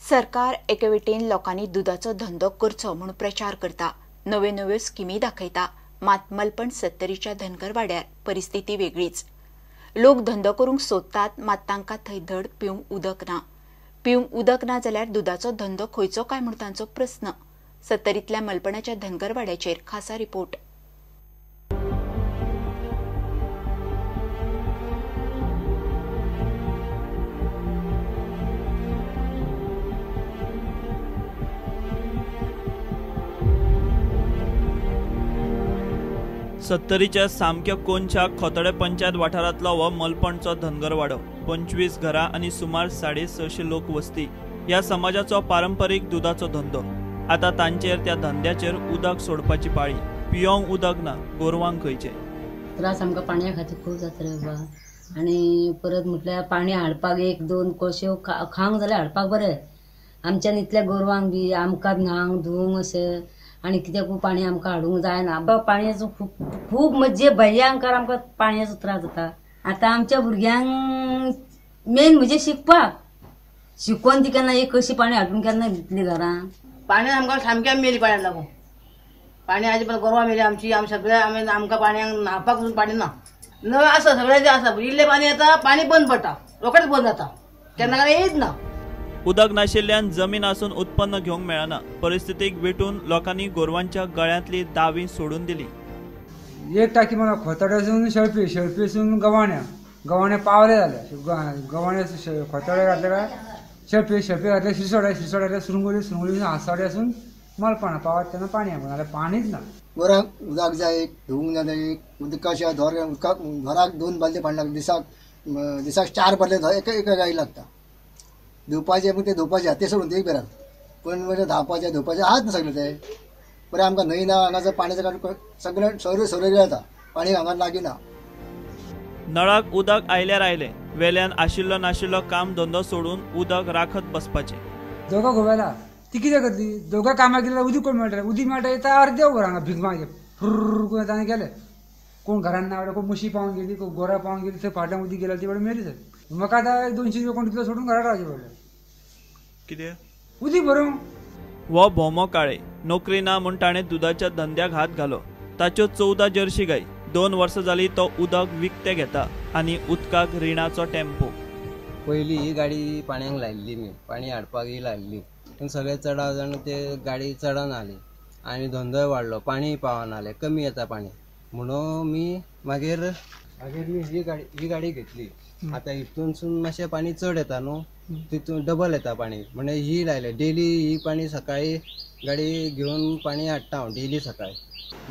सरकार एके वटेन लोकांनी दुदाचो धंदो करचो म्हूण प्रचार करता, नव्यो नव्यो स्किमी दाखयता, मात मलपण सत्तरीच्या धनगरवाड्यार परिस्थिती वेगळीच। लोक धंदो करूंक सोदतात, मात तांकां थंय धड पिवंक उदक ना। पिवंक उदक ना जाल्यार दुदाचो धंदो खंयचो काय म्हूण तांचो प्रस्न। सत्तरींतल्या मलपणाच्या धनगरवाड्याचेर खासा रिपोर्ट। सत्तरीच्या सामक्या कोनशा खोतोडे पंचायत वाठारांतलो हो मलपणचो धनगरवाडो। 25 घरां आनी सुमार 650 लोक वस्ती। ह्या समाजाचो पारंपरीक दुदाचो धंदो। आतां तांचेर त्या धंद्याचेर उदक सोडपाची पाळी। पियोंक उदक ना, गोरवांक खंयचें। त्रास आमकां पाणया खातीर खूब जाता रे बाबा। आनी परत म्हटल्यार पाणी हाडपाक एक दोन कळश्यो खावंक जाल्यार हाडपाक बरें, आमच्यान इतल्या गोरवांक बी आमकां न्हांक धुवंक अशें आनी कित्याक पाणी आमकां हाडूंक जायना। पाणयाचो खूब खूब म्हणजे भंयंकर आमकां पाणयाचो त्रास जाता। आतां आमच्या भुरग्यांक मेन म्हणजे शिकपाक, शिकोवन ती केन्ना एक कशी पाणी हाडून केन्ना दितली घरां। पाणी आमकां सामकें मेली पाण्याक लागून, पाणी आजी पण गोरवां मेली आमची, आमी सगळे आमी आमकां पाणयाक न्हांवपाक पसून पाणी ना। नळ आसा सगळ्यांचें आसा, इल्लें पाणी येता, पाणी बंद पडटा, रोखडेंच बंद जाता, केन्ना केन्ना येयच ना। उदक नाशिल्ल्यान जमीन आसून उत्पन्न घेवंक मेळना। परिस्थितीक विटून लोकांनी गोरवांच्या गळ्यांतली दावी सोडून दिली। एक टाकी मला खोतोड्यासून शेळपी, शेळपीसून गव्हाण्या, गव्हाणे पावले जाले, गव्हाणे खोतोडे घातले काय शेळपी, शेळपी घातले शिरसोडे, शिरसोड्यातले सुरंगोली, सुरंगोली आसाड्यासून मलपणा पावत तेन्ना पाणी आसा, नाल्यार पाणीच ना। गोरांक उदक जाय, एक धुवूंक जाय, एक उदकाच्या धोर उदकाक घराक 2 बालदे पाणी लागता, दिसाक दिसाक 4 बालदे एका एका गायी लागता। धुवपाचें पूण ते धुवपाचें ते सोडून ते एक बेरान पूण म्हणजे धांवपाचें धुवपाचें आहात ना सगळें ते बरें। आमकां न्हंय ना, हांगासर पाण्याचें काडून सगळें सर सर जाता, पाणी हांगा लागीं ना। नळाक उदक आयल्यार आयलें, वेल्यान आशिल्लो नाशिल्लो काम धंदो सोडून उदक राखत बसपाचें। दोगां घोवेला ती कितें करतली, दोगां कामाक गेल्यार उदीक कोण मेळटा, उदीक मेळटा येता अर्दे वर हांगा भीक मागीर फुर्र करून ताणें गेले। कोण घरान ना आवडे, कोण म्हशी पावून गेली, कोण गोरां पावून गेली, थंय फाटल्यान उदीक गेल्यार ती वेळ मेली थंय। म्हाका आतां 200 रुपया कोण दितलो सोडून घरा रावचें पडलें। कितें उदीक भरूंक। हो भोमो काळे नोकरी ना म्हूण ताणें दुदाच्या धंद्याक हात घालो। ताच्यो 14 जर्शी गाय। 2 वर्सां जाली तो उदक विकतें घेता आनी उदकाक रिणाचो टेम्पो। पयली ही गाडी पाणयाक लायिल्ली, मी पाणी हाडपाक ही लायिल्ली, पूण सगळे चडाव जाण ते गाडी चडना आली आनी धंदोय वाडलो, पाणी पावना जालें, कमी येता पाणी, म्हणून मी मागीर मागीर मी ही गाडी घेतली। आतां हितूनसून मातशें पाणी चड येता न्हू, तितून डबल येता पाणी, म्हणजे ही लायलें डेली ही पाणी सकाळी गाडी घेवन पाणी हाडटा हांव डेली सकाळी।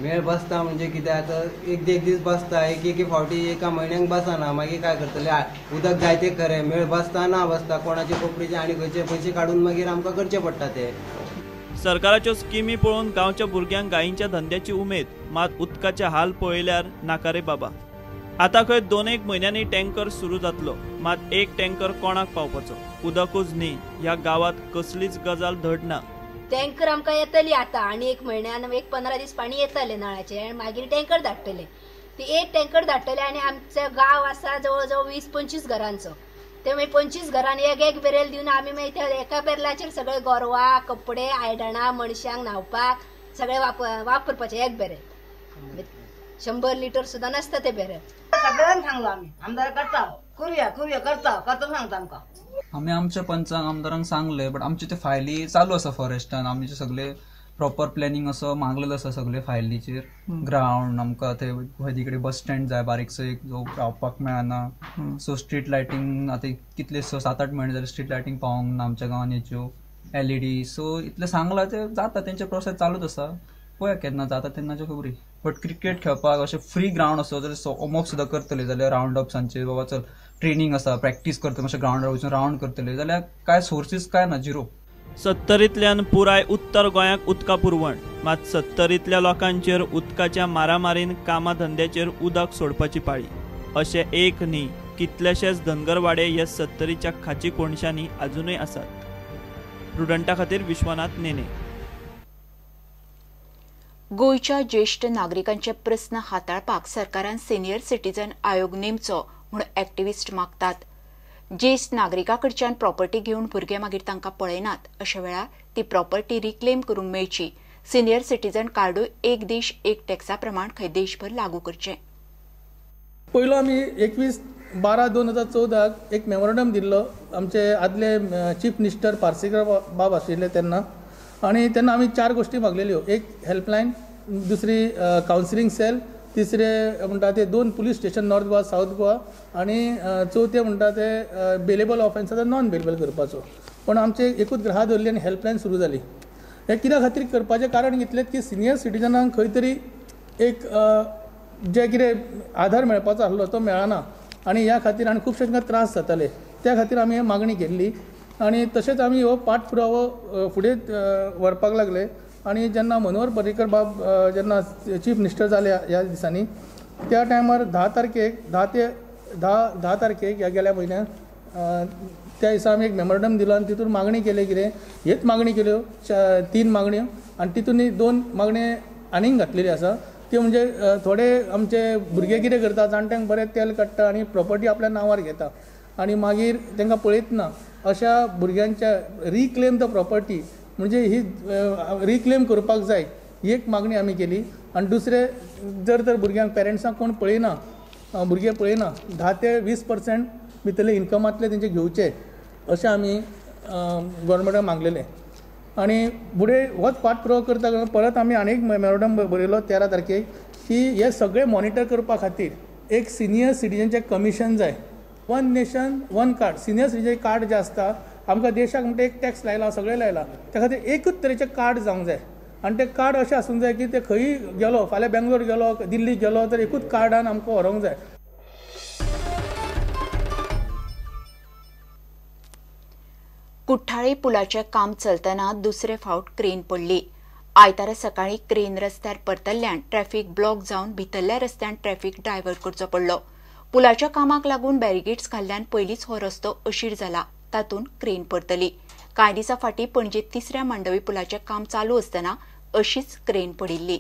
मेळ बसता म्हणजे कितें आतां एक एक दीस बसता, एक एक फावटी एका म्हयन्याक बसना, मागीर काय करतले, उदक जाय तें खरें, मेळ बसता ना बसता, कोणाचे कोपरीचे आनी खंयचे पयशे काडून मागीर आमकां करचें पडटा ते। सरकाराच्यो स्किमी पळोवन गांवच्या भुरग्यांक गायींच्या धंद्याची उमेद, मात उदकाचे हाल पळयल्यार नाका रे बाबा। आतां खंय 2-1 म्हयन्यांनी टँकर सुरू जातलो, मात एक टँकर कोणाक पावपाचो, उदकूच न्ही ह्या गांवांत कसलीच गजाल धड ना। टँकर आमकां येतली आतां आनी एक म्हयन्यान एक 15 दीस पाणी येतलें नळाचें आनी मागीर टँकर धाडटले। ती एक टँकर धाडटले आनी आमचो गांव आसा जवळ जवळ 20-25 घरांचो, ते मागीर 25 घरांनी एक एक बॅरल दिवन आमी मागीर त्या एका बॅरलाचेर सगळे गोरवां, कपडे, आयदनां, मनशांक न्हांवपाक सगळे वापरपाचें एक बॅरल। 100 लिटर सुद्दां नासता ते बॅरल। सगळ्यांक सांगलो आमी, आमदार करता करुया करुया करता करता सांगता आमकां। आमी आमच्या पंचांक आमदारांक सांगले, बट आमचे ते फायली चालू आसा फॉरेस्टान, आमचे सगळे प्रॉपर प्लॅनिंग असो मागलेलो आसा सगळे फायलीचेर। ग्रावंड आमकां थंय हयदी बस स्टँड जाय बारीकसो एक, जो रावपाक मेळना। सो स्ट्रीट लायटींग आतां कितले 7-8 म्हयने जाले स्ट्रीट लायटींग पावोंक ना आमच्या गांवान हेच्यो LED। सो इतलें सांगलां तें जाता, तेंचे प्रोसेस चालूच आसा, पळोवया केन्ना जाता तेन्नाच्यो खबरी। बट क्रिकेट खेळपाक अशें फ्री ग्रावंड आसो जाल्यार वॉर्मअप सुद्दां करतले जाल्यार रावंड अप सांजचे बाबा चल ट्रेनिंग आसा, प्रॅक्टीस करतले, मातशें ग्रावंडार वचून रावंड करतले जाल्यार काय सोर्सीस काय ना, झिरो। सत्तरींतल्यान पुराय उत्तर गोंयाक उदका पुरवण, मात सत्तरींतल्या लोकांचेर उदकाच्या मारामारीन कामा धंद्याचेर उदक सोडपाची पाळी। अशें एक न्ही कितलेशेच धनगरवाडे हे सत्तरीच्या खाची कोनशांनी आजुनूय आसात। प्रुडंटा खातीर विश्वनाथ नेने। गोंयच्या ज्येश्ठ नागरिकांचे प्रस्न हाताळपाक सरकारान सिनियर सिटीजन आयोग नेमचो म्हूण एक्टिविस्ट मागतात। ज्येश्ठ नागरिकां कडच्यान प्रॉपर्टी घेवन भुरगे मागीर तांकां पळयनात. अशा वेळार ती प्रॉपर्टी रिक्लेम करूंक मेळची. सिनियर सिटीजन कार्डूय एक देश एक टॅक्सा प्रमाण खंय देशभर लागू करचें. पयलो आमी 21/12/2014 एक मेमोरंडम दिल्लो आमचे आदले चीफ मिनिस्टर पार्सेकर बाब आशिल्ले तेन्ना, आनी तेन्ना आमी 4 गोश्टी मागलेल्यो. एक हेल्पलायन, दुसरी कावन्सिलींग सेल, तिसरे म्हणटा ते 2 police station North Goa South Goa, आनी चवथे म्हणटा ते बेलेबल ऑफेन्स आतां नॉन बेलेबल करपाचो. पण आमचे एकूच ग्राह धरली आनी हेल्पलायन सुरू जाली. हें कित्या खातीर करपाचें कारण इतलेंच की सिनियर सिटीजनांक खंय तरी एक जे कितें आधार मेळपाचो आसलो तो मेळना आनी ह्या खातीर आनी खुबशे तांकां त्रास जाताले. त्या खातीर आमी मागणी केल्ली आनी तशेंच आमी हो पाठपुरावो फुडें व्हरपाक लागले. आनी जेन्ना मनोहर पर्रीकर बाब जेन्ना चीफ मिनिस्टर जाले ह्या दिसांनी, त्या टायमार 10 तारखेक 10 तारखेक ह्या गेल्या म्हयन्याक त्या दिसा आमी एक मेमोरंडम दिलो आनी तितून मागणी केली कितें, ह्योच मागणी केल्यो 3 मागण्यो आनी तितून 2 मागण्यो आनीक घातलेल्यो आसा. त्यो म्हणजे थोडे आमचे भुरगे कितें करता, जाणट्यांक बरें तेल काडटा आनी प्रॉपर्टी आपल्या नांवार घेता आनी मागीर तांकां पळयत ना. अशा भुरग्यांच्या रिक्लेम the property म्हणजे ही रिक्लेम करपाक जाय ही एक मागणी आमी केली. आनी दुसरें, जर तर भुरग्यांक पेरंट्सांक कोण पळयना, भुरगे पळयना, 10 ते 20% भितरले इन्कमांतले तेंचे घेवचे अशें आमी गव्हर्मेंटाक मागलेलें. आनी फुडें होच पाठपुरावो करता परत आमी आनी एक मेमोरंडम बरयलो 13 तारखेक की हे सगळे मॉनिटर करपा खातीर एक सिनियर सिटीजनचें कमिशन जाय. One nation one card, senior citizen card जें आसता आमकां देशाक म्हणटा एक टॅक्स लायला, सगळें लायला, त्या खातीर एकूच तरेचें कार्ड जावंक जाय. आनी तें कार्ड अशें आसूंक जाय की ते खंयी गेलो, फाल्यां बेंगलोर गेलो, दिल्ली गेलो तर एकूच कार्डान आमकां व्हरूंक जाय. कुठ्ठाळे पुलाचें काम चलतना दुसरे फावट क्रेन पडली. आयतारा सकाळीं क्रेन रस्त्यार परतल्ल्यान ट्रॅफिक ब्लॉक जावन भितरल्या रस्त्यान ट्रॅफिक डायवर्ट करचो पडलो. पुलाच्या कामाक लागून बॅरिगेट्स घाल्ल्यान पयलींच हो रस्तो अशीर जाला, तातूंत क्रेन परतली. कांय दिसां फाटीं पणजे तिसऱ्या मांडवी पुलाचें काम चालू आसतना अशीच क्रेन पडिल्ली.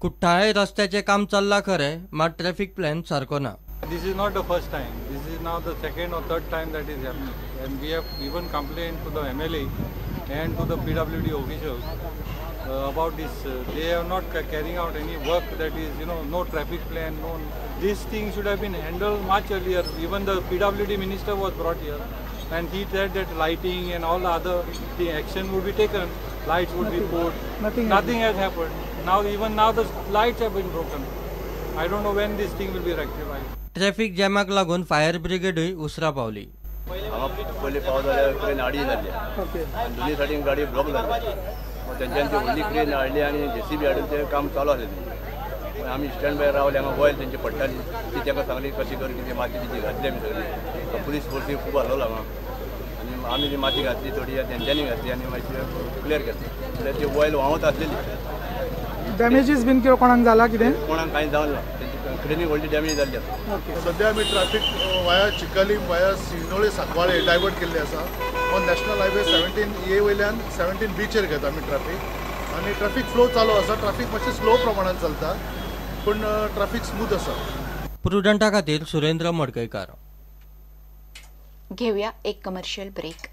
कुठ्ठाळे रस्त्याचें काम चल्लां खरें, मात ट्रॅफिक प्लॅन सारको ना. This is not the first time. This is now the second or third time that is happening, and we have even complained to the MLA and to the PWD officials about this. They are not carrying out any work that is, you know, no traffic plan. No, this thing should have been handled much earlier. Even the PWD minister was brought here, and he said that lighting and all the other the action would be taken. Lights would be put. Nothing has happened. Now even now the lights have been broken. I don't know when this thing will be rectified. Traffic जॅमाक लागून fire ब्रिगेडूय उसरा पावली. पयलीं पावस जाल्यार crane आडी जाल्ली आनी दोनूय सायडीन गाडी ब्लॉक जाल्ली. तेंच्यान ती व्हडली क्रेन हाडली आनी जेसीबी हाडून तें काम चालू आसलें तेंचें. आमी स्टँड बाय रावले, हांगा ऑयल तेंची पडटाली ती तांकां सांगली कशी कर कितें माती बिती घातली आमी सगळी. पुलीस फोर्सूय खूब हाडलो हांगा आनी आमी ती माती घातली थोडी तेंच्यांनी घातली आनी मातशी क्लियर केली. म्हणल्यार ती ऑयल व्हांवत आसलेली. डॅमेजीस बीन कितें कोणाक जाला कितें? कोणाक कांय जावं ना, क्रेनीक व्हडली डॅमेज जाल्ली आसा. सद्या आमी traffic via Chicalim via Shirnoli Sancoale divert केल्ले आसा. ऑन नॅशनल हायवे 17A वयल्यान 17Bचेर घेता आमी ट्रॅफिक आनी ट्रॅफिक फ्लो चालू आसा. ट्रॅफिक मातशें स्लो प्रमाणान चलता पूण ट्रॅफिक स्मूथ आसा. प्रुडंटा खातीर सुरेंद्र मडकयकार. घेवया एक कमर्शियल ब्रेक.